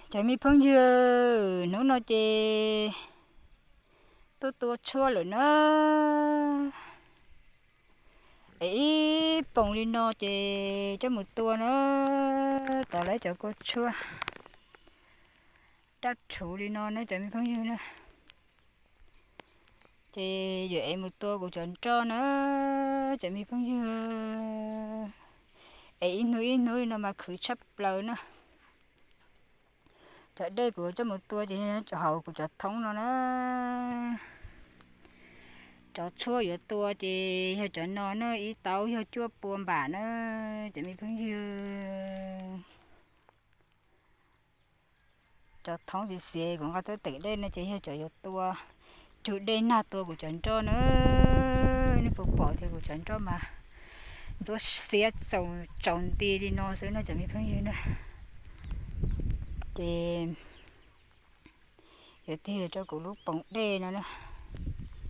Cov me phooj ywg, hnub no ces tuaj tua tshuaj lawm na. Es ib poom li no ces coj mus tua na, tau lawv cov kua tshuaj daj rhuv li no na cov me phooj ywg na. Ces yuav ev mus tua kuv cov nroj na cov me phooj ywg. Es ib hnub ib hnub li no mas khwv tshaj plaws na. Cov dej kuv coj mus tua ces hauv kuv cov thoob no na. Cov tshuaj yuav tua ces yog cov no na, ib tau yog cuaj pua npam na cov me phooj ywg. Cov thoob xiav xiav kuv nqa tuaj teem dej no ces yog cov yuav tua, cug dej nag tua kuv cov nroj na. Nej puas pom tias kuv cov nroj mas ntxuav xiab tsaus nti li no xwb no cov me phooj ywg na. Ces yuav tig rau kuv lub poom dej no na.